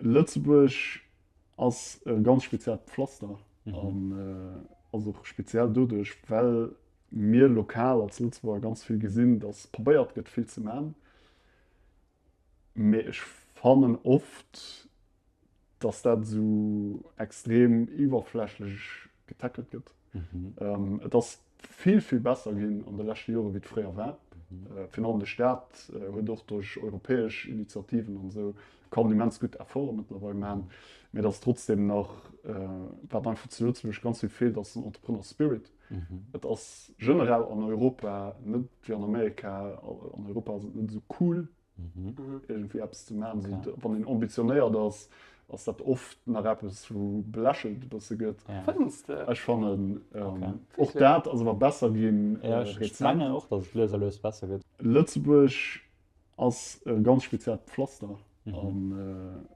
Lëtzebuerg ass e ganz speziellt Pflaster an ass och speziell doduerch, well mir lokal als Lëtzebuerger ganz vill gesinn, datt probéiert gëtt vill ze man. Mee ech fannen oft, datt dat esou extrem iwwerflächlech getackelt gëtt. Et ass vill, vill besser ginn an de leschte Jore wéi et fréier war. Virun allem de Staat huet och duerch europäesch Initiativen an esou kann immens gutt Efforte mëttlerweil maachen. Mee et ass trotzdem nach, wat einfach zu Lëtzebuerg ganz vill feelt, ass den Entrepreneur Spirit. Et ass generell an Europa net wéi an Amerika, an Europa ass et net esou cool, iergendwéi eppes ze maachen. Okay. Wann een ambitionéiert ass, ass dat oft nach eppes, wou belächelt e bësse gëtt. Ja. Fënns de? Ech fannen ähm, okay. och dat ass awer besser ginn. Ja, ech äh, mengen och, datt et lues a lues besser gëtt. Lëtzebuerg ass e ganz speziellt Pflaster mhm. an äh,